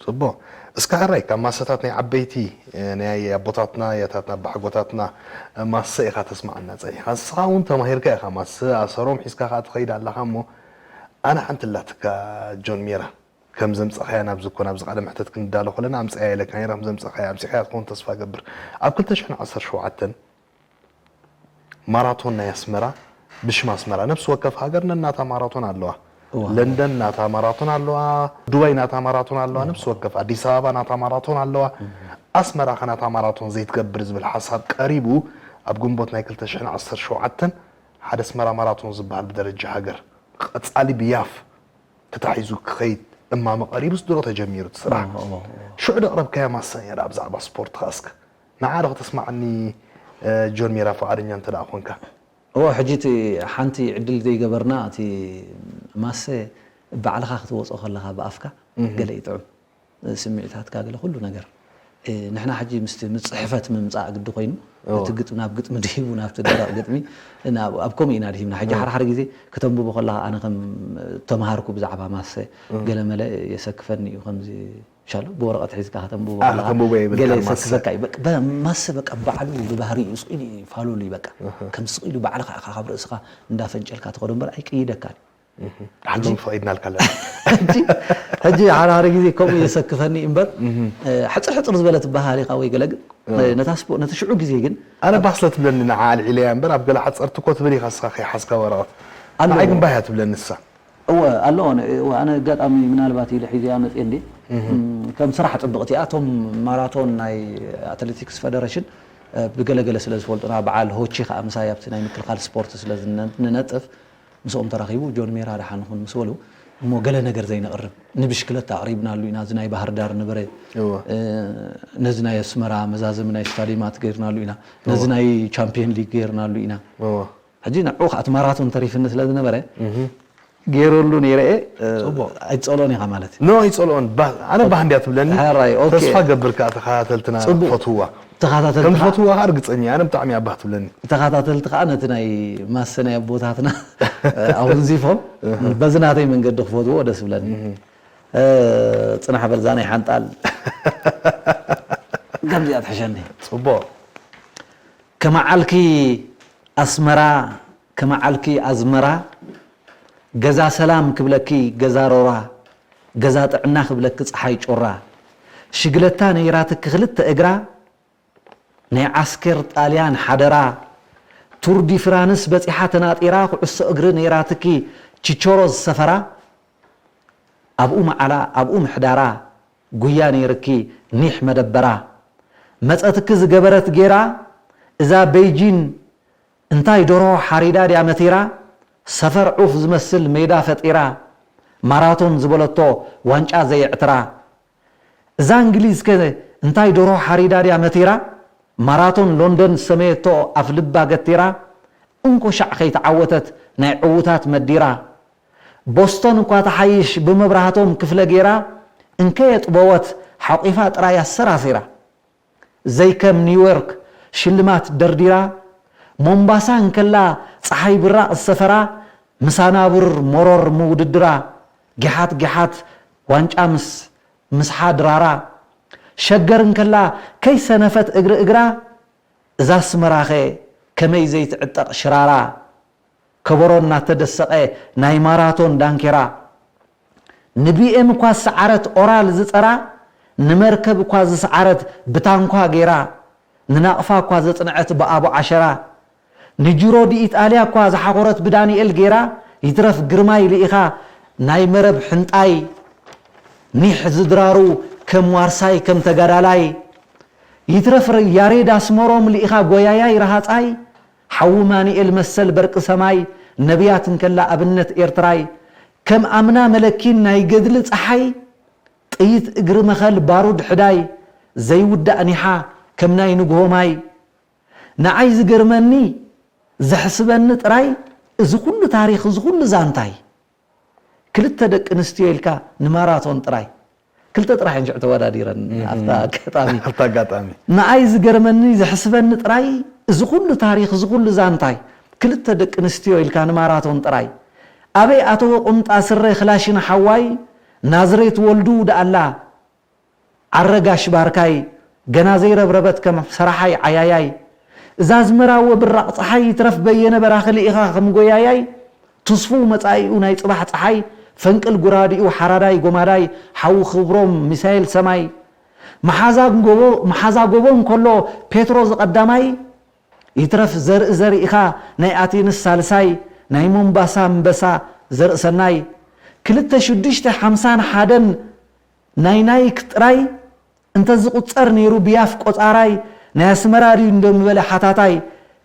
ጽቡቕ። እስከ ሕራይ ካብ ማሰታት ናይ ዓበይቲ፣ እ፣ ናይ ኣቦታትና፣ ኣያታትና፣ ኣቦሓጎታትና፣ እ፣ ማሰ ኢኻ ተስምዓና ጸኒሕካ። ንስኻ እውን ተማሂርካ ኢኻ ማሰ፣ ኣሰሮም ሒዝካ ከኣ ትኸይድ ኣለኻ እሞ፣ ኣነ ሓንቲ ኣላትካ ጆን ሜራ፣ ከም ዘምጻኻያ ናብዚ እኮ፣ ናብዚ ቃለ መሕተት ክንዳሎ ከለና ኣምጽኣያ ኢለካ ነይረ፣ ከም ዘምጻኻያ፣ ኣምጺኻያ ክትከውን ተስፋ እገብር። ኣብ ክልተ ሽሕን ዓሰርተ ሸውዓተን ማራቶን ናይ ኣስመራ፣ ብሽም ኣስመራ፣ ነፍሲ ወከፍ ሃገር ነናታ ማራቶን ኣለዋ። እዋ። ለንደን ናታ ማራቶን ኣለዋ፣ ዱባይ ናታ ማራቶን ኣለዋ፣ ነፍሲ ወከፍ ኣዲስ ኣበባ ናታ ማራቶን ኣለዋ። ኣስመራ ከ ናታ ማራቶን ዘይትገብር ዝብል ሓሳብ ቀሪቡ፣ ኣብ ግንቦት ናይ ክልተ ሽሕን ዓሰርተ ሸውዓተን ሓደ ኣስመራ ማራቶን ዝበሃል ብደረጃ ሃገር ቀጻሊ ብያፍ ተታሒዙ ክኸይድ እማመ ቀሪቡስ ድሮ ተጀሚሩ እቲ ስራሕ። እዋ፣ እዋ፣ እዋ። ሽዑ ደቕረብካያ ማሰ እያ ደኣ ብዛዕባ ስፖርት ከኣ እስከ ንዓ ዶ ከተስምዓኒ፣ እ፣ ጆን ሜራ ፍቓደኛ እንተ ደኣ ኾንካ? እዎ፣ ሕጂ እቲ ሓንቲ ዕድል ዘይገበርና፣ እቲ ማሰ ባዕልኻ ክትወጾ ከለኻ ብኣፍካ እህ። ገለ ይጥዕም። ስምዒታትካ ገለ ኩሉ ነገር። እ፣ ንሕና ሕጂ ምስቲ፣ ምስ ጽሕፈት ምምጻእ ግዲ ኮይኑ፣ እዎ። እቲ ግጥሚ ናብ ግጥሚ ድሂቡ፣ ናብቲ ደረቕ ግጥሚ፣ ናብ፣ ኣብ ከምኡ ኢና ድሂብና። ሕጂ እዎ። ሓደ ሓደ ግዜ ከተንብቦ ከለኻ ኣነ ከም ተምሃርኩ ብዛዕባ ማሰ እዎ። ገለ መለ የሰክፈኒ እዩ ከምዚ ሻሎ ብወረቐት ሒዝካ ከተንብቦ ኣህ፣ ከለኻ ከተንብቦ የብልካን ገለ ማሰ። የሰክፈካ እዩ። በቃ፣ በ-፣ ማሰ በቃ ባዕሉ ብባህሪኡ ስቕ ኢሉ እዩ ፋሉል እዩ በቃ። እህ። ከም ስቕ ኢሉ ባዕልኻ ኢኻ ካብ ርእስኻ እንዳፈንጨልካ ትኸዶ እምበር ኣይቅይደካን እዩ። እህ። ሕጂ ንዓቶም ፈቒድናልካ ኣለና። ሕጂ፣ ሕጂ ሓደ ሓደ ግዜ ከምኡ የሰክፈኒ እምበር፣ እህ። እ፣ ሕጽር ሕጽር ዝበለት በሃል ኢኻ ወይ ገለ ግን፣ እህ። ነታ ስፖ-፣ ነቲ ሽዑ ግዜ ግን ኣነ ባህ ስለ ትብለኒ ንዓ ኣልዒለያ እምበር ኣብ ገለ ሓጸርቲ እኮ ትብል ኢኻ ንስኻ ከይሓዝካ ወረቐት። ኣሎ። ንዓይ ግን ባህ እያ ትብለኒ ንሳ። እወ፣ ኣሎ። ኣነ፣ እወ፣ ኣነ ኣጋጣሚ ምናልባት ኢለ ሒዘያ መጽየ እንዴ። እህ። እም፣ ከም ስራሕ ጽብቕቲ እያ። እቶም ማራቶን ናይ ኣትሌቲክስ ፈደረሽን፣ እ፣ ብገለገለ ስለ ዝፈልጡና፣ በዓል ሆቺ ከኣ ምሳይ ኣብቲ ናይ ምክልኻል ስፖርት ስለ ዝነ-፣ ንነጥፍ፣ ምስኦም ተራኺቡ፣ "ጆን ሜራ ደሓን ኹን" ምስ በሉ፣ እሞ ገለ ነገር ዘይነቕርብ፣ ንብሽክለታ ኣቕሪብናሉ ኢና፣ እዚ ናይ ባህር ዳር ነበረ። እወ። እ፣ ነዚ ናይ ኣስመራ መዛዘሚ ናይ ስታድየማት ገይርናሉ ኢና። ነዚ እወ። ናይ ቻምፒየን ሊግ ገይርናሉ ኢና። እወ። ሕጂ ንዕኡ ከኣ እቲ ማራቶን ተሪፍኒ ስለ ዝነበረ፣ እህ። ገይረሉ ነይረ እየ፣ እ፣ ጽቡቕ። ኣይትጸልኦን ኢኻ ማለት እዩ። ኖ፣ ኣይጸልኦን። ባ-፣ ኣነ ባህ እንድያ ትብለኒ። ሕራይ፣ ኦኬ። ተስፋ ገብር ከኣ ተኸታተልትና ጽቡቕ። ክፈትውዋ። ተኸታተልቲ ከም ከኣ ዝፈትውዋ ከኣ ርግጸኛ እየ። ኣነ ብጣዕሚ እያ ባህ ትብለኒ። ተኸታተልቲ ከኣ ነቲ ናይ ማሰ ናይ ኣቦታትና ኣወንዚፎም፣ እህ። በዚ ናተይ መንገዲ ክፈትዎ ደስ ይብለኒ። እህ። እ፣ ጽናሕ በል፣ እዛ ናይ ሓንጣል ከምዚኣ ትሕሸኒ። ጽቡቕ። ከመዓልኪ ኣስመራ፣ ከመዓልኪ ኣዝመራ፣ ገዛ ሰላም ክብለኪ ገዛ ሮራ፣ ገዛ ጥዕና ክብለኪ ጸሓይ ጮራ። ሽግለታ ነይራትኪ ክልተ እግራ፣ ናይ ዓስከር ጣልያን ሓደራ፣ ቱር ዲ ፍራንስ በጺሓ ተናጢራ፣ ኩዕሶ እግሪ ነይራትኪ ቺቾሮ ዝሰፈራ፣ ኣብኡ መዓላ፣ ኣብኡ ምሕዳራ፣ ጉያ ነይርኪ ኒሕ መደበራ። መጸትኪ ዝገበረት ጌራ፣ እዛ ቤይጂን እንታይ ደርሆ ሓሪዳ ድያ መቲራ፣ ሰፈር ዑፍ ዝመስል ሜዳ ፈጢራ፣ ማራቶን ዝበለቶ ዋንጫ ዘየዕትራ። እዛ እንግሊዝከ እንታይ ደርሆ ሓሪዳ ድያ መቲራ፣ ማራቶን ሎንደን ዝሰመየቶ ኣፍ ልባ ገቲራ፣ እንኮ ሻዕ ከይተዓወተት ናይ ዕዉታት መዲራ። ቦስቶን እኳ ተሓይሽ ብመብራህቶም ክፍለ ጌራ፣ እንከየጥበወት ሓቂፋ ጥራይ ኣሰራሲራ። ዘይከም ኒውዮርክ ሽልማት ደርዲራ፣ ሞምባሳ እንከላ ጸሓይ ብራቕ ዝሰፈራ፣ ምስ ኣናብር መሮር ምውድድራ፣ ጊሓት ጊሓት ዋንጫ ምስ ምስሓ ድራራ፣ ሸገር እንከላ ከይሰነፈት እግሪ እግራ፣ እዛ ኣስመራኸ ከመይ ዘይትዕጠቕ ሽራራ፣ ከበሮ እናተደሰቐ ናይ ማራቶን ዳንኬራ፣ ንቢኤም እኳ ዝሰዓረት ኦራል ዝጸራ፣ ንመርከብ እኳ ዝሰዓረት ብታንኳ ጌራ፣ ንናቕፋ እኳ ዘጽንዐት ብኣቡ ዓሸራ፣ ንጅሮ ዲኢጣልያ እኳ ዝሓኾረት ብዳንኤል ጌራ፣ ይትረፍ ግርማይ ልኢኻ ናይ መረብ ሕንጣይ፣ ኒሕ ዝድራሩ ከም ዋርሳይ ከም ተጋዳላይ፣ ይትረፍ ያሬድ ኣስመሮም ልኢኻ ጎያያይ ረሃጻይ፣ ሓዉ ማንኤል መሰል በርቂ ሰማይ፣ ነብያት እንከላ ኣብነት ኤርትራይ፣ ከም ኣምና መለኪን ናይ ገድሊ ጸሓይ፣ ጥይት እግሪ መኸል ባሩድ ሕዳይ፣ ዘይውዳእ ኒሓ ከም ናይ ንግሆ ማይ፣ ንዓይ ዝገርመኒ ዘሕስበኒ ጥራይ፣ እዚ ኩሉ ታሪኽ፣ እዚ ኩሉ ዛንታይ፣ ክልተ ደቂ ኣንስትዮ ኢልካ ንማራቶን ጥራይ፣ ክልተ ጥራሕ እንሽዕ ተወዳዲረን ኣብታ ኣጋጣሚ። ኣብታ ኣጋጣሚ ንኣይ ዝገርመኒ ዘሕስበኒ ጥራይ፣ እዚ ኩሉ ታሪኽ፣ እዚ ኩሉ ዛንታይ፣ ክልተ ደቂ ኣንስትዮ ኢልካ ንማራቶን ጥራይ። ኣበይ ኣተወ ቁምጣ ስረ ክላሽን ሓዋይ? ናዝሬት ወልዱ ደኣላ ዓረ ጋሽ ባርካይ፣ ገና ዘይረብረበት ከም ሰራሓይ ዓያያይ። እዛ ኣዝመራዎ ብራቕ ጸሓይ፣ ይትረፍ በየነ በራኺ ልኢኻ ከም ጎያያይ። ትስፉው መጻኢኡ ናይ ጽባሕ ጸሓይ፣ ፈንቅል ጉራዲኡ ሓራዳይ ጎማዳይ፣ ሓው ክብሮም ሚሳኤል ሰማይ። መሓዛ ጎቦ፣ መሓዛ ጎቦ እንከሎ ፔትሮ ዝቐዳማይ፣ ይትረፍ ዘርኢ ዘሪእኻ ናይ ኣቴንስ ሳልሳይ፣ ናይ ሞምባሳ ኣንበሳ ዘርእሰናይ። ክልተ ሽዱሽተ ሓምሳን ሓደን ናይ ናይክ ጥራይ እንተዝቑጸር ነይሩ ብያፍ ቆጻራይ፣ ናይ ኣስመራ ድዩ እንዶ ምበለ ሓታታይ፣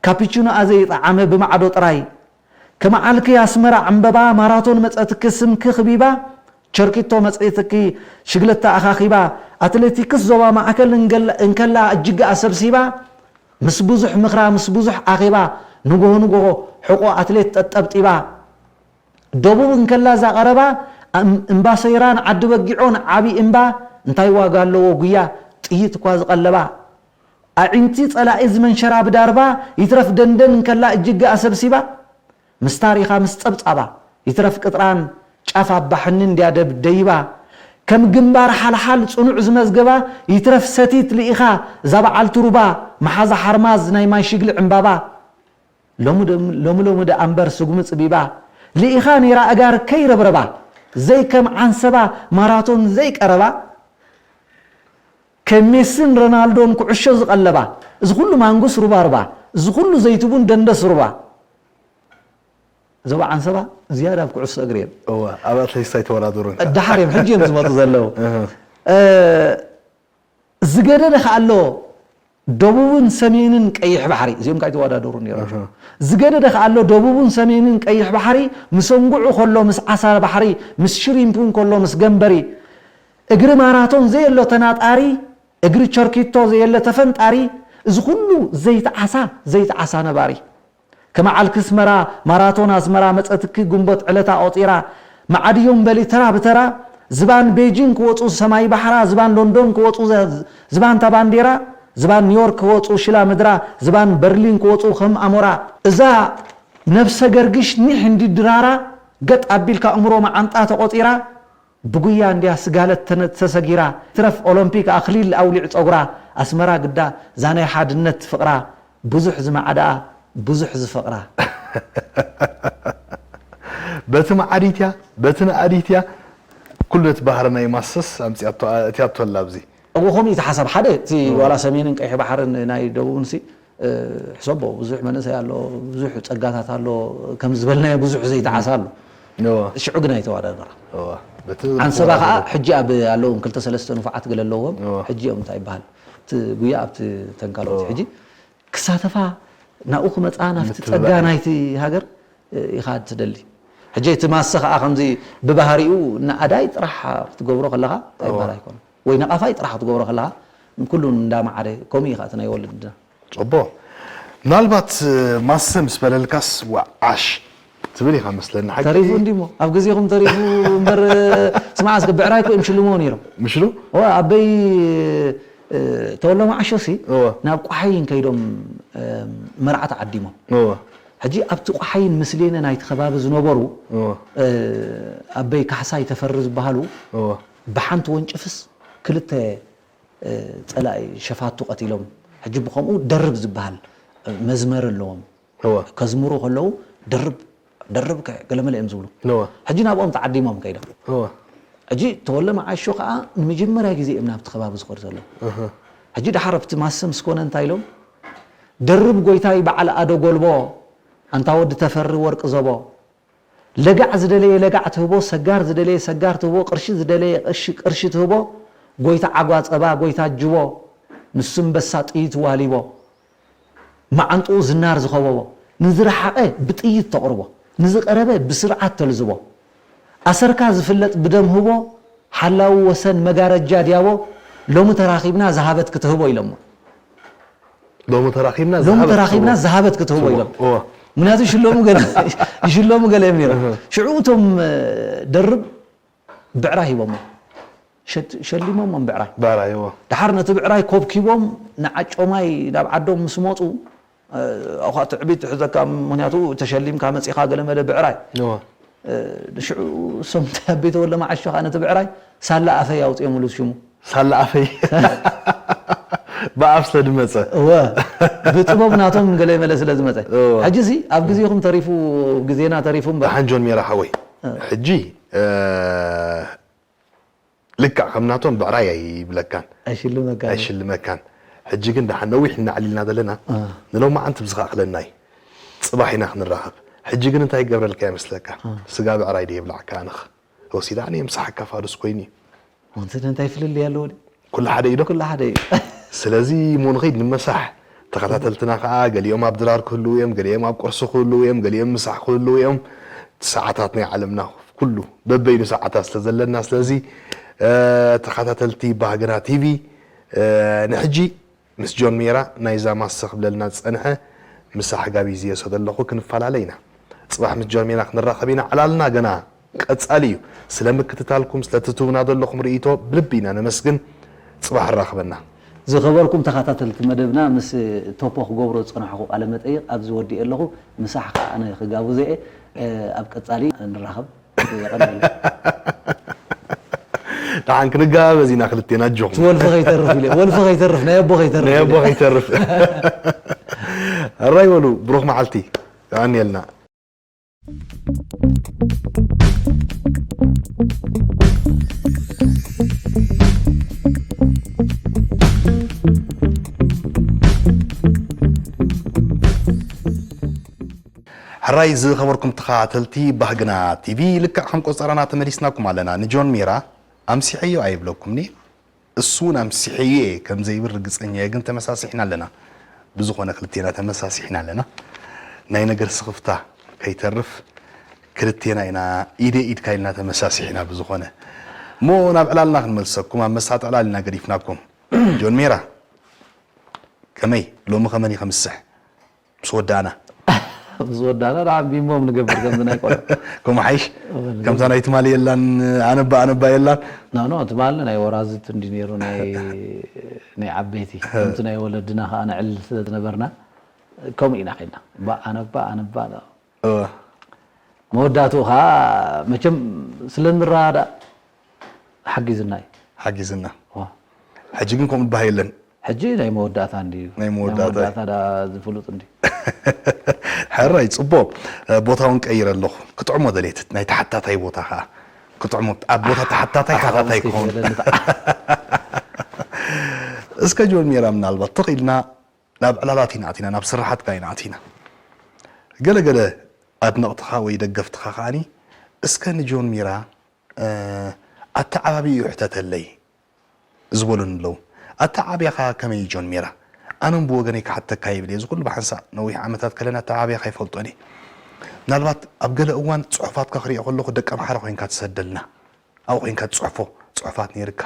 ካፒቹኖኣ ዘይጠዓመ ብማዕዶ ጥራይ። ከመዓልኪ ኣስመራ ዕምበባ፣ ማራቶን መጸትኪ ስምኪ ክቢባ፣ ቸርኪቶ መጸትኪ ሽግለታ ኣኻኺባ፣ ኣትሌቲክስ ዞባ ማእከል እንገላ- እንከላ እጅግኣ ሰብሲባ፣ ምስ ብዙሕ ምኽራ ምስ ብዙሕ ኣኼባ፣ ንጎሆ ንጎሆ ሕቆ ኣትሌት ጠጠብጢባ። ደቡብ እንከላ እዛ ቀረባ፣ እም- እምባሰይራን ዓዲ በጊዖን ዓቢ እምባ፣ እንታይ ዋጋ ኣለዎ ጉያ ጥይት እኳ ዝቐለባ። ኣዒንቲ ጸላኢ ዝመንሸራ ብዳርባ፣ ይትረፍ ደንደን እንከላ እጅግኣ ሰብሲባ፣ ምስ ታሪኻ ምስ ጸብጻባ፣ ይትረፍ ቅጥራን ጫፍ ኣባሕኒ እንድያ ደብ ደይባ። ከም ግንባር ሓልሓል ጽኑዕ ዝመዝገባ፣ ይትረፍ ሰቲት ልኢኻ እዛ በዓልቲ ሩባ፣ መሓዛ ሓርማዝ ናይ ማይ ሽግሊ ዕምባባ። ሎሚ ደ- ሎሚ ሎሚ ደኣ እምበር ስጉሚ ጽቢባ፣ ልኢኻ ነይራ ኣጋር ከይረብረባ፣ ዘይከም ዓንሰባ ማራቶን ዘይቀረባ፣ ከም ሜስን ሮናልዶን ኩዕሾ ዝቐለባ፣ እዚ ኩሉ ማንጉስ ሩባርባ፣ እዚ ኩሉ ዘይትቡን ደንደስ ሩባ። ዞባ ዓንሰባ ዝያዳ ኣብ ኩዕሶ እግሪ እዮም። እወ ኣብ ኣትሌቲክስ ኣይተወዳደሩን። ደሓር እዮም፣ ሕጂ እዮም ዝመጡ ዘለዉ። እህ። እ፣ ዝገደደ ከኣ ኣሎ ደቡብን ሰሜንን ቀይሕ ባሕሪ፣ እዚኦም ከኣ ይተወዳደሩ ነይሮም። እህ። ዝገደደ ከኣ ኣሎ ደቡብን ሰሜንን ቀይሕ ባሕሪ፣ ምስ እንጉዑ ከሎ ምስ ዓሳ ባሕሪ፣ ምስ ሽሪምፕ እውን ከሎ ምስ ገንበሪ። እግሪ ማራቶን ዘየሎ ተናጣሪ፣ እግሪ ቸርኪቶ ዘየለ ተፈንጣሪ፣ እዚ ኩሉ ዘይተዓሳ ዘይተዓሳ ነባሪ። ከመዓልኪ ኣስመራ ማራቶን ኣስመራ መጸትኪ ግንቦት ዕለታ ቆጺራ፣ መዓድዮም በሊ ተራ ብተራ፣ ዝባን ቤጂን ክወጹ ሰማይ ባሕራ፣ ዝባን ሎንዶን ክወጹ ዘ- ዝባንታ ባንዴራ፣ ዝባን ኒውዮርክ ክወጹ ሽላ ምድራ፣ ዝባን በርሊን ክወጹ ከም ኣሞራ። እዛ ነብሰ ገርግሽ ኒሕ እንዲ ድራራ፣ ገጥ ኣቢልካ እምሮ መዓንጣ ተቆጺራ፣ ብጉያ እንድያ ስጋለት ተነ- ተሰጊራ፣ ትረፍ ኦሎምፒክ ኣኽሊል ኣውሊዕ ጸጉራ፣ ኣስመራ ግዳ እዛ ናይ ሓድነት ፍቕራ፣ ብዙሕ ዝመዓድኣ ብዙሕ ዝፈቕራ። በቲ መዓዲትያ በቲ ነኣዲትያ ኩሉ ነቲ ባህሪ ናይ ማሰስ ኣምፅኣቶ ኣእትያቶ ኣላ ኣብዚ። እዎ ከምኡ እዩ እቲ ሓሳብ። ሓደ እቲ ዋላ ሰሜንን ቀይሕ ባሕርን ናይ ደቡብን ሲ ሕሰቦ ብዙሕ መንእሰይ ኣሎ፣ ብዙሕ ጸጋታት ኣሎ፣ ከም ዝበልናዮ ብዙሕ ዘይተዓሳ ኣሎ። ሽዑ ግን ኣይተዋዳደራ። ዓንሰባ ከዓ ሕጂ ኣብ ኣለዎም ክልተ ሰለስተ ንፉዓት ገለ ኣለዎም። ሕጂ እዮም እንታይ ይበሃል እቲ ጉያ ኣብቲ ተንካሎት ሕጂ ክሳተፋ ናብኡ ክመፃ ናብቲ ጸጋ ናይቲ ሃገር ኢኻ ትደሊ። ሕጂ እቲ ማሰ ከዓ ከምዚ ብባህሪኡ ንኣዳይ ጥራሕ ክትገብሮ ከለኻ እንታይ ይበሃል ኣይኮነ ወይ ነቓፋይ ጥራሕ ክትገብሮ ከለኻ ኩሉ እንዳመዓደ ከምኡ ኢኻ እቲ ናይ ወለድና። ፅቡቕ። ምናልባት ማሰ ምስ በለልካስ ወዓሽ ትብል ኢኻ መስለኒ። ሓቂ ተሪፉ እንዲሞ ኣብ ግዜኹም ተሪፉ እምበር ስማዕ እስከ ብዕራይ እኮ እዮም ሽልምዎ ነይሮም። ምሽሉ ኦ ኣበይ ተወሎ መዓሾ ሲ ናብ ቋሓይን ከይዶም መርዓ ተዓዲሞም። ሕጂ ኣብቲ ቋሓይን ምስሌነ ናይቲ ከባቢ ዝነበሩ ኣበይ ካሕሳይ ተፈሪ ዝበሃሉ ብሓንቲ ወንጭፍስ ክልተ ፀላኢ ሸፋቱ ቀቲሎም። ሕጂ ብኸምኡ ደርብ ዝበሃል መዝመሪ ኣለዎም። ከዝምሩ ከለዉ ደርብ ደርብ ገለመለ እዮም ዝብሉ። ሕጂ ናብኦም ተዓዲሞም ከይዶም። ሕጂ ተወለ መዓሾ ከዓ ንመጀመርያ ግዜ እዮም ናብቲ ከባቢ ዝኸዱ ዘለዉ። ሕጂ ደሓር ኣብቲ ማሰ ምስ ኮነ እንታይ ኢሎም ደርብ ጎይታይ በዓል ኣዶ ጎልቦ ኣንታ ወዲ ተፈሪ ወርቂ ዘቦ ለጋዕ ዝደለየ ለጋዕ ትህቦ፣ ሰጋር ዝደለየ ሰጋር ትህቦ፣ ቅርሺ ዝደለየ ቅርሺ ቅርሺ ትህቦ፣ ጎይታ ዓጓ ጸባ፣ ጎይታ ጅቦ፣ ንሱ እምበሳ ጥይት ዋሊቦ፣ መዓንጥኡ ዝናር ዝኸበቦ፣ ንዝረሓቐ ብጥይት ተቕርቦ፣ ንዝቐረበ ብስርዓት ተልዝቦ፣ ኣሰርካ ዝፍለጥ ብደም ህቦ፣ ሓላዊ ወሰን መጋረጃ ድያቦ፣ ሎሚ ተራኺብና ዝሃበት ክትህቦ ኢሎሞ። ሎሚ ተራኺብና ሎሚ ተራኺብና ዝሃበት ክትህቦ ኢሎም። ምክንያቱ ይሽለሙ ገለ ይሽለሙ ገለ እዮም ነይሮም። ሽዑ እቶም ደርብ ብዕራይ ሂቦሞ። ሸት- ሸሊሞሞም ብዕራይ። ባራይ እዎ። ድሓር ነቲ ብዕራይ ኮብኪቦም ንዓጮማይ ናብ ዓዶም ምስ መፁ፣ እ፣ ኣኳ ትዕቢት ትሕዘካ፣ ምክንያቱ ተሸሊምካ መፂኻ ገለ መለ ብዕራይ። እዎ። እ፣ ንሽዑ እሶም እንታይ ኣበይ ተወለ መዓሾ ከዓ ነቲ ብዕራይ ሳላ ኣፈይ ኣውፅኦምሉ ሽሙ። ሳላ ኣፈይ ብኣፍ ስለ ዝመፀ። እወ፣ ብጥበብ ናቶም ገለ መለ ስለ ዝመፀ። እወ። ሕጂ ሲ ኣብ ግዜኹም ተሪፉ፣ ግዜና ተሪፉ እምበር። ደሓን ጆን ሜራ ሓወይ፣ ሕጂ እ፣ ልክዕ ከም ናቶም ብዕራይ ኣይብለካን ኣይሽልመካ። ኣይሽልመካን። ሕጂ ግን ደሓን ነዊሕ እናዕሊልና ዘለና፣ ንሎማዓንቲ ብዝኸኣኽለና እዩ። ፅባሕ ኢና ክንራኸብ። ሕጂ ግን እንታይ ይገብረልካ ይመስለካ? ስጋ ብዕራይ ድየ ይብላዕካ ኣነኽ ወሲዳ ኣነ ምሳሕ ኣካፋዱስ ኮይኑ እዩ። ወንት እንታይ ፍልልይ ኣለዎ ድዩ? ኩሉ ሓደ እዩ ዶ? ኩሉ ሓደ እዩ። ስለዚ እሞ ንኸይድ ንመሳሕ። ተኸታተልትና ከዓ ገሊኦም ኣብ ድራር ክህልዉ እዮም፣ ገሊኦም ኣብ ቁርሲ ክህልዉ እዮም፣ ገሊኦም ምሳሕ ክህልዉ እዮም። ሰዓታት ናይ ዓለምና ኩሉ በበይኑ ሰዓታት ስለ ዘለና፣ ስለዚ እ፣ ተኸታተልቲ ባህግና ቲቪ፣ እ፣ ንሕጂ ምስ ጆን ሜራ ናይዛ ማሰ ክብለልና ዝጸንሐ ምሳሕ ጋቢዘዮ ሰ ዘለኹ ክንፈላለ ኢና። ጽባሕ ምስ ጆን ሜራ ክንራኸብ ኢና። ዕላልና ገና ቀጻሊ እዩ። ስለ ምክትታልኩም፣ ስለ ትህቡና ዘለኹም ርእይቶ ብልቢ ኢና ነመስግን። ጽባሕ ኣራኽበና። ዝኸበርኩም ተኸታተልቲ መደብና፣ ምስ ቶፖ ክገብሮ ዝጸናሕኩ ቃለ መጠይቕ ኣብዚ ወዲኤ ኣለኹ። ምሳሕ ከኣ ኣነ ክጋብዞ እየ። ኣብ ቀጻሊ ንራኸብ። የቐንየለይ። ደሓን ክንጋበዝ ኢና ክልቴና፣ ኣጆኹም። እቲ ወልፊ ከይተርፍ ኢለ፣ ወልፊ ከይተርፍ፣ ናይ ኣቦ ከይተርፍ ናይ ኣቦ ኢለ። ከይተርፍ። ሕራይ በሉ፣ ብሩኽ መዓልቲ። የቐንየልና። ሕራይ ዝኸበርኩም ተኸታተልቲ ባህግና ቲቪ፣ ልክዕ ከም ቆጸራና ተመሊስናኩም ኣለና። ንጆን ሜራ ኣምሲሐዮ ኣይብለኩምኒ፣ እሱ እውን ኣምሲሐዮ እየ ከም ዘይብል ርግጸኛ እየ፣ ግን ተመሳሲሕና ኣለና። ብዝኾነ ክልቴና ተመሳሲሕና ኣለና። ናይ ነገር ስኽፍታ ከይተርፍ ክልቴና ኢና ኢደ ኢድካ ኢልና ተመሳሲሕና። ብዝኾነ እሞ ናብ ዕላልና ክንመልሰኩም፣ ኣብ መሳጢ ዕላል ኢና ገዲፍናኩም። ጆን ሜራ፣ ከመይ ሎሚ ከመን ከምስሕ? ምስ ወዳእና። ምስ ወዳእና ደሓን ቢምቦም ንገብር ከምዚ ናይ ቆልዑ። ከምኡ ሓይሽ። ከምታ ናይ ትማሊ የላን፣ ኣነባ ኣነባ የላን። ኖ፣ ኖ፣ ትማሊ ናይ ወራዝት እንዲ ነይሩ፣ ናይ፣ ናይ ዓበይቲ። ከምቲ ናይ ወለድና ከኣ ንዕልል ስለ ዝነበርና፣ ከምኡ ኢና ኸይድና። ባ ኣነባ ኣነባ። እወ። መወዳእትኡ ኸኣ መቸም ስለ ንረዳእ ሓጊዝና እዩ። ሓጊዝና። እወ። ሕጂ ግን ከምኡ ዝበሃል የለን። ሕጂ ናይ መወዳእታ እንድዩ። ናይ መወዳእታ። ናይ መወዳእታ ደኣ ዝፍሉጥ እንድዩ። ሕራይ፣ ጽቡቕ። እ፣ ቦታ እውን ቀይረ ኣለኹ። ክጥዕሞ ደሌት፣ ናይ ተሓታታይ ቦታ ኸኣ። ክጥዕሞ፣ ኣብ ቦታ ተሓታታይ፣ ኣታ ሓታታይ ከምኡ ክኾን። እስከ ዝበለኒ ደኣ። እስከ ጆን ሜራ፣ ምናልባት ተኺልና ናብ ዕላላት ኢና ኣቲና፣ ናብ ስራሓትካ ኢና ኣቲና። ገለ ገለ ኣድነቕትኻ ወይ ደገፍትኻ ከኣኒ፣ እስከ ንጆን ሜራ፣ እ፣ ኣተዓባቢኡ ይሕተተለይ ዝበሉኒ ኣለዉ። ኣተዓባብያኻ ከመይ እዩ ጆን ሜራ? ኣነ እውን ብወገነይ ክሓተካ ይብል እየ። እዚ ኩሉ ብሓንሳእ ነዊሕ ዓመታት ከለና ኣተዓባብያኻ ይፈልጦን እየ። ምናልባት ኣብ ገለ እዋን ጽሑፋትካ ክሪኦ ከለኹ ደቂ ኣምሓራ ኮይንካ ትሰደልና። ኣብኡ ኮይንካ ትጽሕፎ ጽሑፋት ነይርካ።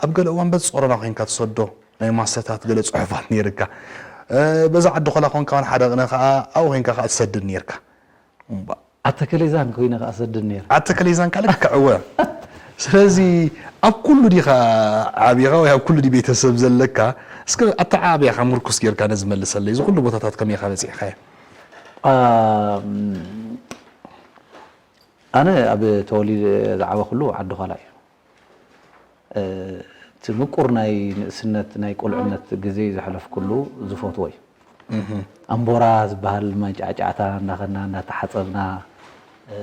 ኣብ ገለ እዋን በዚ ጾሮና ኮይንካ ትሰዶ ናይ ማሰታት ገለ ጽሑፋት ነይርካ። እ፣ በዛ ዓዲ ኾላ ኮንካ እውን ሓደ ቅነ ከኣ ኣብኡ ኮይንካ ከኣ ትሰድድ ነይርካ። እምባ። ኣተከሌዛን ኮይነ ከኣ ሰድድ ነይረ። ኣተከሌዛን ከኣ ልክዕ እወ። ስለዚ ኣብ ኩሉ ዲኻ ዓቢኻ ወይ ኣብ ኩሉ ድዩ ቤተሰብ ዘለካ? እስከ ኣተዓባብያኻ ምርኩስ ጌርካ ነዚ መልሰለይ። እዚ ኩሉ ቦታታት ከመይ ኢኻ በጺሕካዮ? ኣም፣ ኣነ ኣብ ተወሊደ ዝዓበኹሉ ዓዲ ዃላ እዩ። እ፣ እቲ ምቁር ናይ ንእስነት፣ ናይ ቁልዕነት ግዜ ዘሕለፍኩሉ ዝፈትዎ እዩ። ኣምቦራ ዝበሃል ማይ ጫዕጫዕታ እንዳኸድና፣ እንዳተሓጸብና፣ እ፣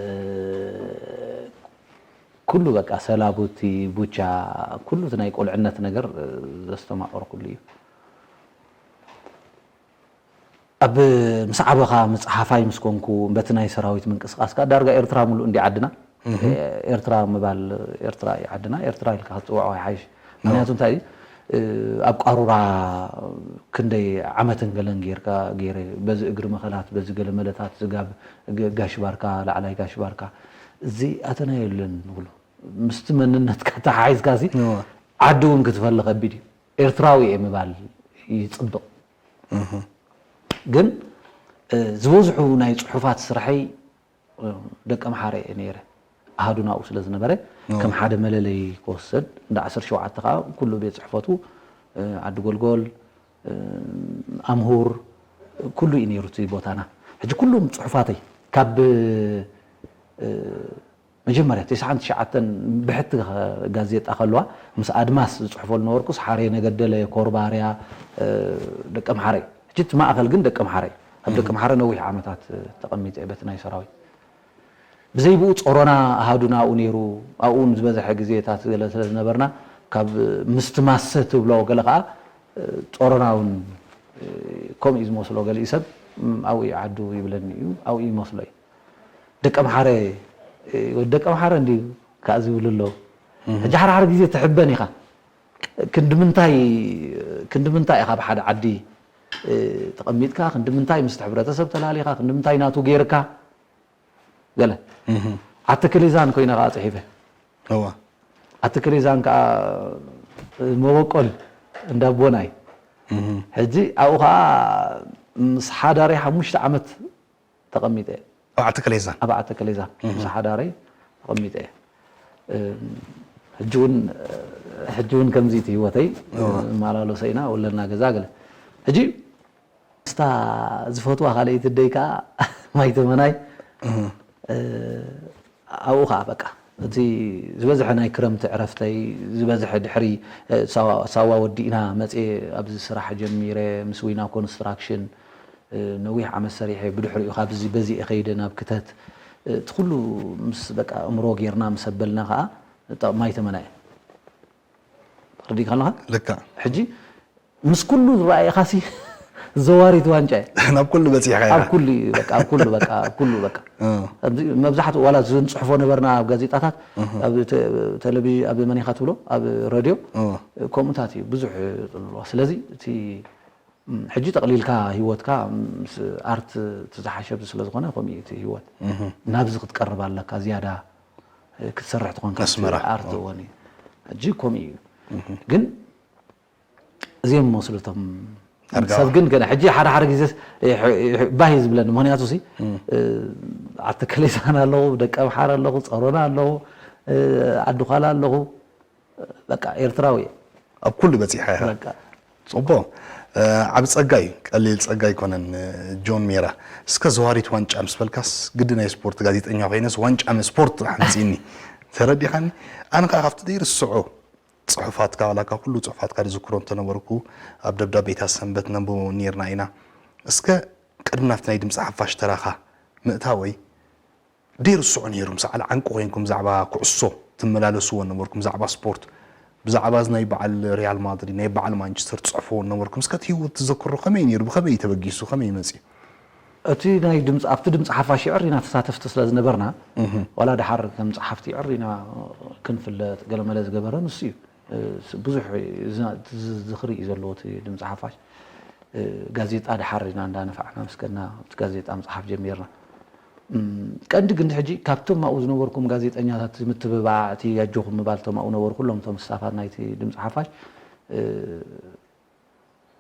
ኩሉ በቃ ሰላቡቲ፣ ቡቻ፣ ኩሉ እቲ ናይ ቁልዕነት ነገር፣ እ፣ ዘስተማቐርኩሉ እዩ። ኣብ ምስ ዓበኻ፣ መጽሓፋይ ምስ ኮንኩ፣ በቲ ናይ ሰራዊት ምንቅስቓስ ከኣ ዳርጋ ኤርትራ ምሉእ እንዲ ዓድና። እህ። ኤርትራ ምባል፣ ኤርትራ እዩ ዓድና፣ ኤርትራ ኢልካ ክትጽውዖ ይሓይሽ። ምኽንያቱ እንታይ እዩ? እ፣ ኣብ ቃሩራ ክንደይ ዓመትን ገለን ጌርካ፣ ጌረ፣ በዚ እግሪ መኸላት፣ በዚ ገለ መለታት፣ ዝጋብ ግ-፣ ጋሽ ባርካ፣ ላዕላይ ጋሽ ባርካ፣ እዚ ኣተና የለን ንብሎ። ምስቲ መንነትካ ተሓሒዝካ ሲ፣ እወ። ዓዲ እውን ክትፈሊ ከቢድ እዩ። ኤርትራዊ እየ ምባል ይጽብቕ። እህ። ግን፣ እ፣ ዝበዝሑ ናይ ጽሑፋት ስርሐይ፣ እ፣ ደቂ ኣምሓራ እየ ነይረ። ኣሃዱ ናብኡ ስለ ዝነበረ ከም ሓደ መለለይ ክወሰድ፣ እንዳ ዓሰርተ ሸውዓተ ከዓ ኩሉ ቤት ጽሕፈቱ ዓዲ ጎልጎል፣ ኣምሁር፣ ኩሉ እዩ ነይሩ እቲ ቦታና። ሕጂ ኩሉም ጽሑፋተይ ካብ መጀመርያ ተስዓን ትሽዓተን ብሕቲ ጋዜጣ ከለዋ ምስ ኣድማስ ዝጽሕፈሉ ነበርኩስ ሓሬ ነገደለ፣ ኮርባርያ፣ ደቀምሓረ። ሕጂ እቲ ማእኸል ግን ደቀምሓረ እዩ። ኣብ ደቀምሓረ ነዊሕ ዓመታት ተቐሚጠ በቲ ናይ ሰራዊት። ብዘይ ብኡ ጾሮና ኣሃዱና ኣብኡ ነይሩ። ኣብኡ እውን ዝበዝሐ ግዜታት ገለ ስለ ዝነበርና ካብ ምስቲ ማሰ ትብሎ ገለ ከኣ ጾሮና እውን ከምኡ እዩ ዝመስሎ። ገሊኡ ሰብ ኣብኡ እዩ ዓዱ ይብለኒ እዩ፣ ኣብኡ ይመስሎ እዩ። ደቀምሓረ ወዲ ደቀምሓረ እንድዩ ከዓ ዝብሉ ኣለዉ። ሕጂ ሓረሓረ ግዜ ትሕበን ኢኻ። ክንዲ ምንታይ ክንዲ ምንታይ ኢኻ ኣብ ሓደ ዓዲ ተቐሚጥካ፣ ክንዲ ምንታይ ምስቲ ሕብረተሰብ ተላሊኻ፣ ክንዲ ምንታይ ናቱ ገይርካ ገለ። ዓቲ ክሊዛን ኮይነ ከዓ ፅሒፈ። እዋ ዓቲ ክሊዛን ከዓ መበቆል እንዳቦናይ። ሕጂ ኣብኡ ከዓ ምስ ሓዳረይ ሓሙሽተ ዓመት ተቐሚጠ እየ። ኣብ ዓቲ ክሌዛ ኣብ ዓተ ከሌዛ ምስ ሓዳረይ ተቐሚጠ እየ። ሕጂ እውን ሕጂ እውን ከምዚ እቲ ህይወተይ መላለሶ ኢና ወለና ገዛ ገለ። ሕጂ ምስታ ዝፈትዋ ካልኣይቲ ኣደይ ከዓ ማይ ተመናይ ኣብኡ ከዓ በቃ እቲ ዝበዝሐ ናይ ክረምቲ ዕረፍተይ ዝበዝሐ ድሕሪ ሳዋ ወዲእና መፅየ ኣብዚ ስራሕ ጀሚረ ምስ ዊና ኮንስትራክሽን ነዊሕ ዓመት ሰሪሐ ብድሕሪኡ ካብዚ በዚ ከይደ ናብ ክተት እቲ ኩሉ ምስ በቃ እምሮ ጌርና ምስ ኣበልና ከዓ ጠቕማይ ተመናየ ተረዲእካ ኣለኻ ልካ ሕጂ ምስ ኩሉ ዝረኣየኻሲ ዘዋሪት ዋንጫ እየ ናብ ኩሉ በፂሕካ ኢኻ ኣብ ኩሉ እዩ በቃ ኣብ ኩሉ በቃ ኣብ ኩሉ በቃ ኣብዚ መብዛሕትኡ ዋላ ዝንፅሕፎ ነበርና ኣብ ጋዜጣታት ኣብ ቴሌቪዥን ኣብ መኒኻ ትብሎ ኣብ ረድዮ ከምኡታት እዩ ብዙሕ ፅልዋ ስለዚ እቲ ሕጂ ጠቕሊልካ ህይወትካ ምስ ኣርት እቲ ዝሓሸ ኣብዚ ስለ ዝኾነ ከምኡ እዩ እቲ ህይወት ናብዚ ክትቀርብ ኣለካ ዝያዳ ክትሰርሕ ትኾንካ ኣርት እወን እዩ ሕጂ ከምኡ እዩ ግን እዚኦም መስሉ እቶም ሰብ ግን ገና ሕጂ ሓደ ሓደ ግዜ ባህ እዩ ዝብለኒ ምክንያቱ ሲ ዓቲ ከሌሳን ኣለኹ ደቂ ኣምሓር ኣለኹ ፀሮና ኣለኹ ዓዲ ኳላ ኣለኹ በቃ ኤርትራዊ እየ ኣብ ኩሉ በፂሓ ኢኻ በቃ ፅቡቅ ዓብ ፀጋ እዩ ቀሊል ፀጋ ኣይኮነን ጆን ሜራ እስከ ዘዋሪት ዋንጫ ምስ በልካስ ግዲ ናይ ስፖርት ጋዜጠኛ ኮይነስ ዋንጫ ምስ ስፖርት ኣምፅእኒ ተረዲኻኒ ኣነ ከዓ ካብቲ ዘይርስዖ ፅሑፋትካ ዋላ ካብ ኩሉ ፅሑፋትካ ዝዝክሮ እንተነበርኩ ኣብ ደብዳቤታት ሰንበት ነንብቦ ነይርና ኢና እስከ ቅድሚ ናብቲ ናይ ድምፂ ሓፋሽ ተራኻ ምእታወይ ደይርስዑ ነይሩ ምስ ዓል ዓንቂ ኮይንኩም ብዛዕባ ኩዕሶ ትመላለስዎ ነበርኩም ብዛዕባ ስፖርት ብዛዕባ እዚ ናይ በዓል ሪያል ማድሪድ ናይ በዓል ማንቸስተር ትፅሕፍዎ ነበርኩም እስከ ህይወት ትዘክሮ ከመይ ነይሩ ብከመይ ተበጊሱ ከመይ መፅዩ እቲ ናይ ድምፂ ኣብቲ ድምፂ ሓፋሽ ይዕር ኢና ተሳተፍቲ ስለ ዝነበርና ዋላ ድሓር ከም ፀሓፍቲ ይዕር ኢና ክንፍለጥ ገለመለ ዝገበረ ንሱ እዩ ብዙሕ ዝኽሪ እዩ ዘለዎ እቲ ድምፂ ሓፋሽ ጋዜጣ ድሓር ኢና እንዳነፋዕና ምስ ከድና ኣብቲ ጋዜጣ ምፅሓፍ ጀሚርና ቀንዲ ግን ሕጂ ካብቶም ኣብኡ ዝነበርኩም ጋዜጠኛታት ምትብባዕ እቲ ኣጆኹም ምባል እቶም ኣብኡ ነበሩ ኩሎም እቶም ስታፋት ናይቲ ድምፂ ሓፋሽ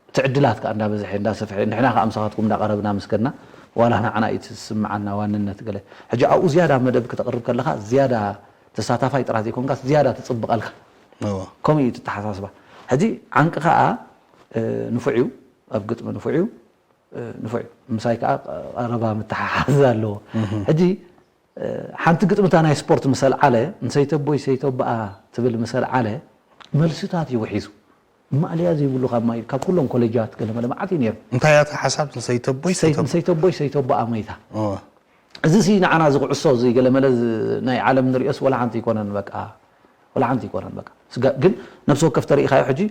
እቲ ዕድላት ከዓ እንዳበዝሐ እንዳሰፍሐ ንሕና ከዓ ምሳኻትኩም እንዳቀረብና ምስ ከድና ዋላ ንዓና እዩ ትስምዓና ዋንነት ገለ ሕጂ ኣብኡ ዝያዳ መደብ ክተቅርብ ከለካ ዝያዳ ተሳታፋይ ጥራሕ ዘይኮንካስ ዝያዳ ትፅብቀልካ ከምኡ እዩ ተሓሳስባ ሕጂ ዓንቂ ከዓ ንፉዕ እዩ ኣብ ግጥሚ ንፉዕ እዩ ንፉዕ እዩ ምሳይ ከዓ ቀረባ ምተሓሓዝ ኣለዎ ሕጂ ሓንቲ ግጥምታ ናይ ስፖርት ምሰል ዓለ ንሰይተቦይ ሰይተቦኣ ትብል ምሰል ዓለ መልስታት እዩ ውሒዙ ማእለያ ዘይብሉ ካብ ማይ ካብ ኩሎም ኮሌጃት ገለመለ መዓት እዩ ነይሩ እንታይ ያተ ሓሳብ ንሰይተቦይ ሰይተቦ- ንሰይተቦይ ሰይተቦኣ መይታ እዚ ሲ ንዓና ዝኩዕሶ እዚ ገለመለ ዝ- ናይ ዓለም ንሪኦስ ወላ ሓንቲ ይኮነን በቃ ወላ ሓንቲ ይኮነን በቃ ስጋ- ግን ነብሲ ወከፍ ተሪኢኻዮ ሕጂ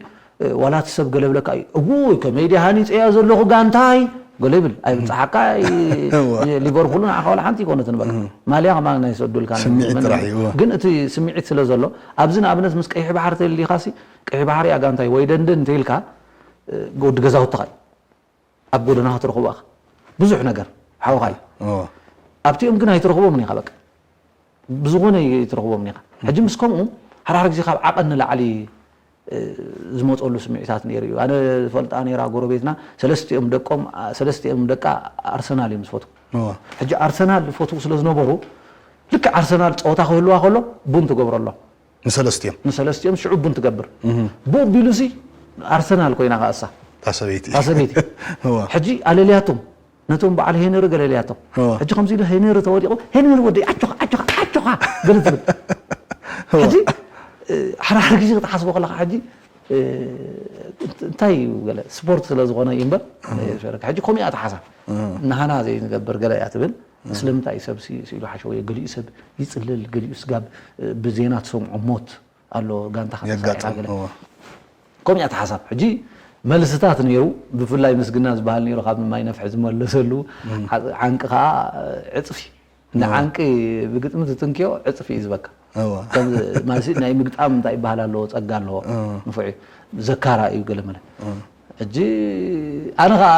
እ፣ ዋላ እቲ ሰብ ገለ ብለካ እዩ እውይ ከመይ ድያ ሃኒፀያ ዘለኹ ጋንታይ ገለ ይብል ኣይብፅሓካ ይ- እወ። ሊቨርፑል ንዓኻ ወላ ሓንቲ ይኮነትን በቃ ማልያ ከማ ናይ ሰዱልካ ስምዒት ጥራሕ እዩ፣ እወ። ግን እቲ ስምዒት ስለ ዘሎ ኣብዚ ንኣብነት ምስ ቀይሕ ባሕሪ ተሊኻሲ ቀይሕ ባሕሪ እያ ጋንታይ ወይ ደንደን እንተኢልካ እ፣ ወዲ ገዛውትኻ እዩ ኣብ ጎደና ክትረኽቦ ኢኻ ብዙሕ ነገር ሓውኻ እዩ ኣብቲኦም ግን ኣይትረኽቦምን ኢኻ በቃ ብዝኾነ ኣይትረኽቦምን ኢኻ ሕጂ ምስ ከምኡ ሓደ ሓደ ግዜ ካብ ዓቐን ንላዕሊ ዝመፀሉ ስምዒታት ነይሩ እዩ ኣነ ዝፈልጣ ነይራ ጎረቤትና ሰለስቲኦም ደቆም ሰለስቲኦም ደቃ ኣርሰናል እዮም ዝፈትዉ ሕጂ ኣርሰናል ዝፈትዉ ስለ ዝነበሩ ልክዕ ኣርሰናል ፀወታ ክህልዋ ከሎ ቡን ትገብረሎም ንሰለስቲኦም ንሰለስቲኦም ሽዑ ቡን ትገብር። ብኡ ቢሉሲ ኣርሰናል ኮይና ከኣሳ ታሰበይቲ ታሰበይቲ እዋ። ሕጂ ኣለልያቶም ነቶም በዓል ሄነሪ ገለልያቶም እዋ። ሕጂ ከምዚ ኢሉ ሄነሪ ተወዲቑ ሄነሪ ወደይ ኣጆኻ ኣጆኻ ኣጆኻ ገለ ትብል። ሕጂ ሓራር ግዜ ክትሓስቦ ከለካ ሕጂ እንታይ እዩ ገለ ስፖርት ስለ ዝኾነ እዩ እምበር ሕጂ ኮሚያ ተሓሳብ ንሃና ዘይንገብር ገለ እያ ትብል። ስለምንታይ እዩ ሰብ ስኢሉ ሓሸው ገሊኡ ሰብ ይፅልል ገሊኡ ስጋብ ብዜና ትሰምዖ ሞት ኣሎ ጋንታ ከተሳዒራ የጋጥም ገለ እዎ። ከምኡ እያ ተሓሳብ ሕጂ መልስታት ነይሩ። ብፍላይ ምስግና ዝበሃል ነይሩ ካብ ማይ ነፍሒ ዝመለሰሉ ዓንቂ ከዓ ዕፅፊ ንዓንቂ ብግጥሚ ትትንክዮ ዕፅፊ እዩ ዝበካ እዎ። ማለት ናይ ምግጣም እንታይ ይበሃል ኣለዎ ጸጋ ኣለዎ ንፉዕ እዩ ዘካራ እዩ ገለመለ ሕጂ ኣነ ከዓ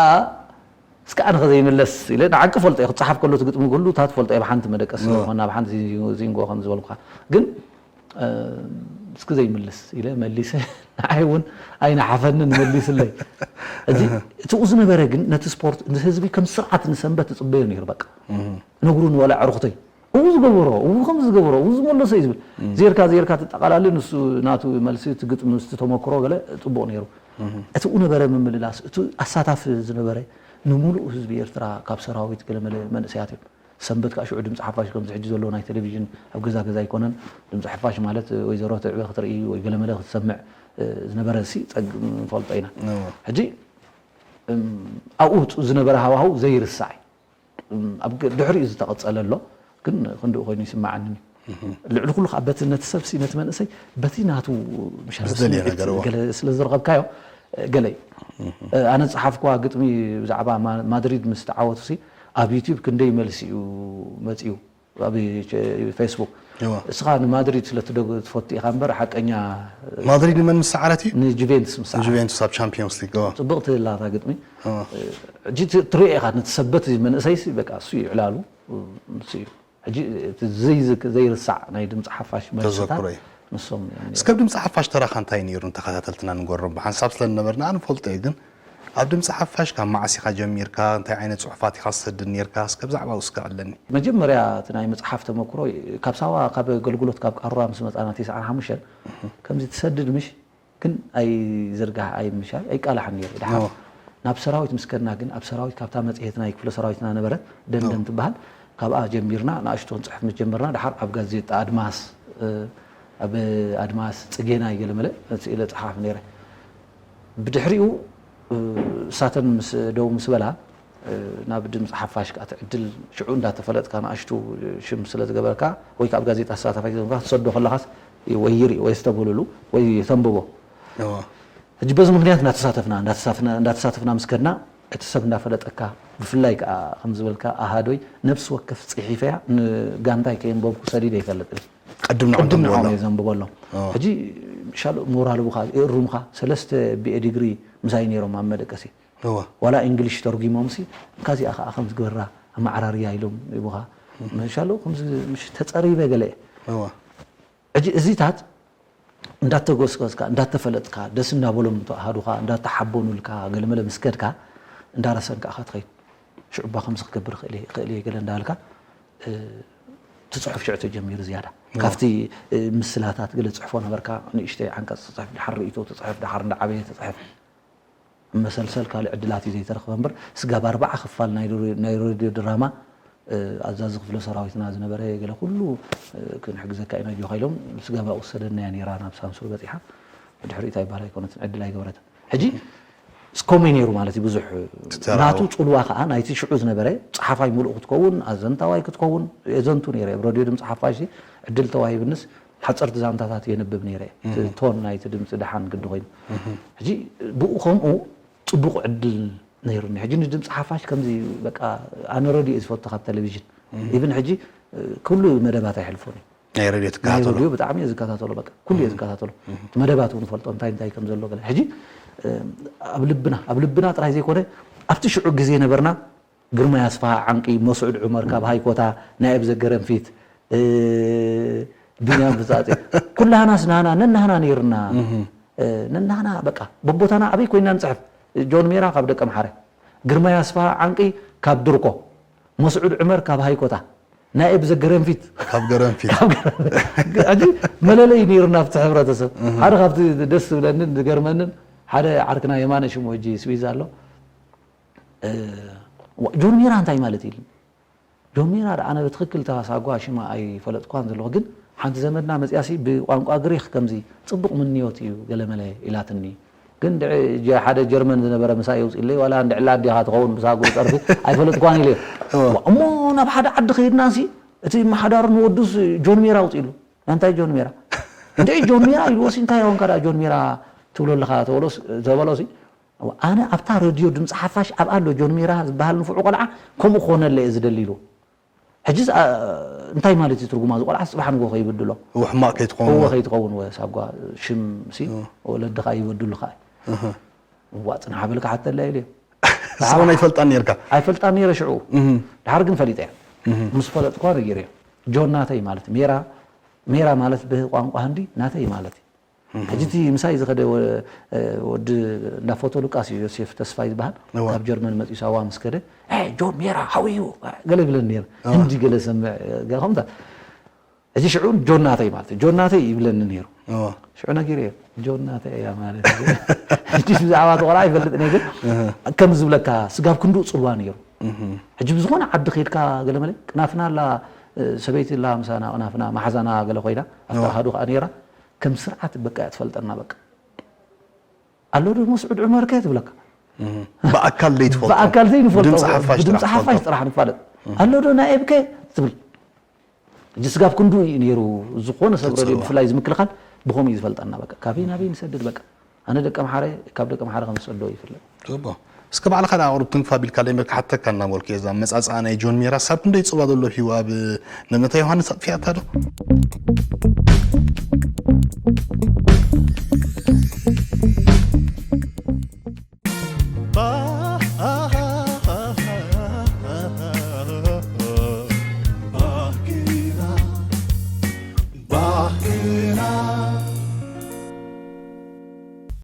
እስከ ኣነ ከዘይምለስ ኢለ ንዓንቂ ፈልጦ እየ ክፀሓፍ ከሎ ትግጥሚ ኩሉ እታ ትፈልጦ እየ ብሓንቲ መደቀስ ስለዝኾና ብሓንቲ ዚንጎ ከም ዝበልኩኻ ግን እስኪ ዘይምልስ ኢለ መሊሰ ንዓይ እውን ኣይነሓፈንን መሊስለይ እዚ እቲኡ ዝነበረ ግን ነቲ ስፖርት ንህዝቢ ከም ስርዓት ንሰንበት ትፅበዮ ነይሩ በቃ ነግሩኒ ዋላ ዕርኽተይ እው ዝገበሮ እው ከም ዝገበሮ እው ዝመለሶ እዩ ዝብል ዜርካ ዜርካ ትጠቃላሊ ንሱ ናቱ መልሲ ትግጥሚ ምስ ተመክሮ ገለ ፅቡቅ ነይሩ እቲኡ ነበረ ምምልላስ እቲ ኣሳታፊ ዝነበረ ንምሉእ ህዝቢ ኤርትራ ካብ ሰራዊት ገለመለ መንእሰያት እዮም ሰንበት ከዓ ሽዑ ድምፂ ሓፋሽ ከምዚ ሕጂ ዘሎ ናይ ቴሌቪዥን ኣብ ገዛ ገዛ ኣይኮነን ድምፂ ሓፋሽ ማለት ወይዘሮ ትዕበ ክትርኢ ወይ ገለመለ ክትሰምዕ ዝነበረ ሲ ፀግ ንፈልጦ ኢና ሕጂ ኣብኡ ዝነበረ ሃዋህው ዘይርሳዕ እዩ ድሕሪኡ ዝተቐፀለ ኣሎ ግን ክንድኡ ኮይኑ ይስማዓኒ ልዕሊ ኩሉ ከዓ በቲ ነቲ ሰብሲ ነቲ መንእሰይ በቲ ናቱ ዝደልዮ ነገር እዎ። ስለ ዝረኸብካዮ ገለ እዩ ኣነ ዝፀሓፍኩዋ ግጥሚ ብዛዕባ ማድሪድ ምስ ተዓወቱ ሲ ኣብ ዩቲብ ክንደይ መልሲ እዩ መፅዩ ኣብ ፌስቡክ እዎ። እስኻ ንማድሪድ ስለ ትደግ- ትፈቱ ኢኻ እምበር ሓቀኛ ማድሪድ ንመን ምስ ሰዓረት እዩ ንጁቬንትስ ምስ ሰዓረ ጁቬንቱስ ኣብ ቻምፒዮንስ ሊግ እዎ። ፅብቕቲ ላታ ግጥሚ እዎ። ሕጂ ት- ትሪኦ ኢኻ ነቲ ሰበት መንእሰይሲ በቃ እሱ እዩ ዕላሉ እሱ እዩ ሕጂ እቲ ዘይዝክ- ዘይርሳዕ ናይ ድምፂ ሓፋሽ መልስታት ተዘክሮ እዩ። ንሶም እዮም ነይሮም። እስከ ኣብ ድምፂ ሓፋሽ ተራኻ እንታይ ነይሩ ንተኸታተልትና ንገሮም ብሓንሳብ ስለ ዝነበርና ኣንፈልጦ እዩ ግን ኣብ ድምፂ ሓፋሽ ካብ መዓስ ኢኻ ጀሚርካ እንታይ ዓይነት ፅሑፋት ኢኻ ትሰድድ ነርካ እስከ ብዛዕባ ውስከ ኣለኒ መጀመርያ እቲ ናይ መፅሓፍ ተመክሮ ካብ ሳዋ ካብ ኣገልግሎት ካብ ቃሩራ ምስ መፃና ተስዓን ሓሙሽተን ከምዚ ትሰድድ ምሽ ግን ኣይዝርጋሕ ኣይምሻይ ኣይቃላሕን ነይሩ ድሓር እዎ። ናብ ሰራዊት ምስ ከድና ግን ኣብ ሰራዊት ካብታ መፅሄት ናይ ክፍለ ሰራዊትና ነበረት ደንደን ትበሃል ካብኣ ጀሚርና ንኣሽቶ ክንፅሕፍ ምስ ጀመርና ድሓር ኣብ ጋዜጣ ኣድማስ እ፣ ኣብ ኣድማስ ፅጌና ይገለመለ ስኢለ ፀሓፍ ነይረ ብድሕሪኡ እ፣ እሳተን ምስ ደው ምስ በላ ናብ ድምፂ ሓፋሽ ከዓ ትዕድል ሽዑ እንዳተፈለጥካ ንኣሽቱ ሽም ስለ ዝገበርካ ወይ ካብ ጋዜጣ ተሳታፋይ ስለዝኮንካ ክትሰዶ ከለካስ ወይ ይርኢ ወይ ዝተብህልሉ ወይ ተንብቦ እዎ። ሕጂ በዚ ምክንያት እንዳተሳተፍና እንዳተሳተፍና ምስ ከድና እቲ ሰብ እንዳፈለጠካ ብፍላይ ከዓ ከም ዝበልካ ኣሃዶይ ነብሲ ወከፍ ፅሒፈያ ንጋንታይ ከየንበብኩ ሰዲደ ይፈልጥ ቅድም ንዕኦም ቅድም ንዖም ተንብበሎም። እየ ዘንብበሎም ሕጂ ሻሎ ሞራል ብካ እሩምካ ሰለስተ ቢኤ ዲግሪ ምሳይ ነይሮም ኣብ መደቀሲ እዎ። ዋላ እንግሊሽ ተርጉሞም ሲ እንካዚኣ ከዓ ከም ዝግበራ ኣመዓራርያ ኢሎም ይቡኻ መሻሎ ከምዚ ምሽ ተፀሪበ ገለ እየ እዎ። ሕጂ እዚታት እንዳተጎስጎስካ እንዳተፈለጥካ ደስ እንዳበሎም ተዋሃዱካ እንዳተሓበኑልካ ገለመለ ምስ ከድካ እንዳረሰንካ ኢኻ ትኸይድ ሽዑባ ከምዚ ክገብር ይኽእል እየ ይኽእል እየ ገለ እንዳበልካ እ፣ ትፅሑፍ ሽዑ ተጀሚሩ ዝያዳ ካብቲ እ፣ ምስላታት ገለ ፅሕፎ ነበርካ ንእሽተይ ዓንቀፅ ትፅሕፍ ድሓር ርእቶ ትፅሕፍ ድሓር እንዳዓበየ ትፅሕፍ መሰልሰል ካልእ ዕድላት እዩ ዘይተረኽበ እምበር ስጋብ ኣርባዓ ክፋል ናይ ሬድዮ ድራማ ኣዛዚ ክፍለ ሰራዊትና ዝነበረ ገለ ኩሉ ክንሕግዘካ ኢና ጆካ ኢሎም ስጋብ ኣብኡ ዝሰደድናያ ነይራ ናብ ሳምሱር በፂሓ ብድሕሪኡ እንታይ ይበሃል ኣይኮነትን ዕድል ኣይገበረትን ሕጂ እስከመይ ነይሩ ማለት እዩ ብዙሕ ትተራረቡ። ናቱ ፅልዋ ከዓ ናይቲ ሽዑ ዝነበረ ፀሓፋይ ሙሉእ ክትከውን ኣዘንታዋይ ክትከውን የዘንቱ ነይረ ኣብ ረድዮ ድምፂ ሓፋሽ ዕድል ተዋሂብንስ ሓፀርቲ ዛንታታት የንብብ ነይረ እቲ ቶን ናይቲ ድምፂ ደሓን ግዲ ኮይኑ ሕጂ ብኡ ከምኡ ፅቡቕ ዕድል ነይሩኒ ሕጂ ንድምፂ ሓፋሽ ከምዚ በቃ ኣነ ረድዮ ዝፈቱ ካብ ቴሌቪዥን ኢብን ሕጂ ኩሉ መደባት ኣይሕልፎን እዩ ናይ ረድዮ ናይ ትከታተሎ ረድዮ ብጣዕሚ እየ ዝከታተሎ በቃ ኩሉ እየ ዝከታተሎ እቲ መደባት እውን ፈልጦ እንታይ እንታይ ከም ዘሎ ገለ ሕጂ ኣብ ልብና ኣብ ልብና ጥራይ ዘይኮነ ኣብቲ ሽዑ ግዜ ነበርና ግርማይ ኣስፍሃ ዓንቂ፣ መስዑድ ዑመር ካብ ሃይኮታ፣ ናኤብ ዘገረንፊት፣ እ፣ ቢንያም ብጻጼ፣ ኩላህናስ ናህና ነናህና ነይርና። እ፣ ነናህና በቃ በቦታና ኣበይ ኮይና ንጽሕፍ። ጆን ሜራ ካብ ደቀምሓረ፣ ግርማይ ኣስፍሃ ዓንቂ ካብ ድርኮ፣ መስዑድ ዑመር ካብ ሃይኮታ፣ ናይ ብዘገረንፊት ካብ ገረንፊት ሕጂ መለለይ ነይሩና ኣብቲ ሕብረተሰብ። ሓደ ካብቲ ደስ ዝብለንን ዝገርመንን ሓደ ዓርክና የማነ ሽሙ ሕጂ ስዊዝ ኣሎ። እ፣ ዋ- ጆን ሜራ እንታይ ማለት ኢሉ? ጆን ሜራ ደኣ ኣነ ብትኽክል እታ ሳጓ ሽማ ኣይፈለጥኳን ዘለኹ፣ ግን ሓንቲ ዘመድና መፅያሲ ብቋንቋ ግሪክ ከምዚ ፅቡቕ ምንዮት እዩ ገለመለ ኢላትኒ። ግን ድዒ ጀ- ሓደ ጀርመን ዝነበረ ምሳይ የውፅእለይ ዋላ እንድዕላ ኣዴኻ ትኸውን ብሳጉ ፀርፊ ኣይፈለጥኳን ኢለ። እሞ ናብ ሓደ ዓዲ ከይድናሲ እቲ መሓዳሩ ንወዱስ ጆን ሜራ ኣውፅእሉ። እንታይ ጆን ሜራ? እንድዒ ጆን ሜራ ኢልዎሲ እንታይ ሆንካ ደኣ ጆን ሜራ ትብሎ ኣለኻ ተበሎስ- ተበሎሲ ኣነ ኣብታ ረድዮ ድምፂ ሓፋሽ ኣብ ኣሎ ጆን ሜራ ዝበሃል ንፉዑ ቆልዓ ከምኡ ክኾነለ እየ ዝደሊ ኢሉ። ሕጂስ እንታይ ማለት እዩ ትርጉማ ዝቆልዓ ጽባሕ ንጎ ከይብድሎ ሕማቅ ከይትኸውን እወ ከይትኸውን ወ ሳጓ ሽም ሲ ወለድኻ ይበድሉኻ። እዋ ጽንሓ በልካ ሓተላ ኢለ ንስኻ እውን ኣይፈልጣን ነርካ ኣይፈልጣ ነረ ሽዑ። ድሓር ግን ፈሊጠ እየ። ምስ ፈለጥኳ ነጊረ እየ። ጆን ናተይ ማለት ሜራ ሜራ ማለት ብቋንቋ ህንዲ ናተይ ማለት እዩ። ሕጂ እቲ ምሳይ ዝኸደ ወዲ እንዳ ፎቶ ሉቃስ እዩ ዮሴፍ ተስፋይ ዝበሃል ካብ ጀርመን መፂኡ ሳዋ ምስ ከደ ጆን ሜራ ሃው ዩ ገለ ይብለኒ ነይሩ። ህንዲ ገለ ሰምዕ ከምታ ሕጂ ሽዑ ጆን ናተይ ማለት እዩ ጆን ናተይ ይብለኒ ነይሩ። ሽዑ ነጊረ እየ ጆን ናተይ እያ ማለት እዩ። ሕጂ ብዛዕባ እቲ ቆልዓ ይፈልጥ እየ ግን ከም ዝብለካ ስጋብ ክንድኡ ፅልዋ ነይሩ። ሕጂ ብዝኾነ ዓዲ ከይድካ ገለመለ ቅናፍና ኣላ ሰበይቲ ላ ምሳና ቅናፍና መሓዛና ገለ ኮይና ኣብቲ ኣሃዱ ከዓ ነይራ ከም ስርዓት በቃ እያ ትፈልጠና በቃ ኣሎ ዶ መስዑድ ዑመር ከ ትብለካ ብኣካል ዘይትፈልጦ ብኣካል ዘይንፈልጦ ብድምፂ ሓፋሽ ብድምፂ ጥራሕ ሓፋሽ ትፈልጦ። ጥራሕ ንፋለጥ ኣሎ ዶ ናይ ኤብከ ትብል ሕጂ ስጋብ ክንዱ እዩ ነይሩ ዝኾነ ሰብ ረድዮ ብፍላይ ዝምክልኻል ብኸምኡ እዩ ዝፈልጠና በቃ ካበይ ናበይ ንሰድድ በቃ ኣነ ደቂ ኣምሓረ ካብ ደቂ ኣምሓረ ከም ዝሰዶ ይፍለጥ ጽቡቕ እስከ ባዕልኻ ደኣ ኣቕርብ ትንክፍ ኣቢልካ ለይመልካ ሓተካ እናበልኩ እየ እዛ መጻጽኣ ናይ ጆን ሜራ ሳብ ክንደይ ጽልዋ ዘሎ ሂቡ ኣብ ነብነታ ዮሃንስ ኣጥፊኣታ ዶ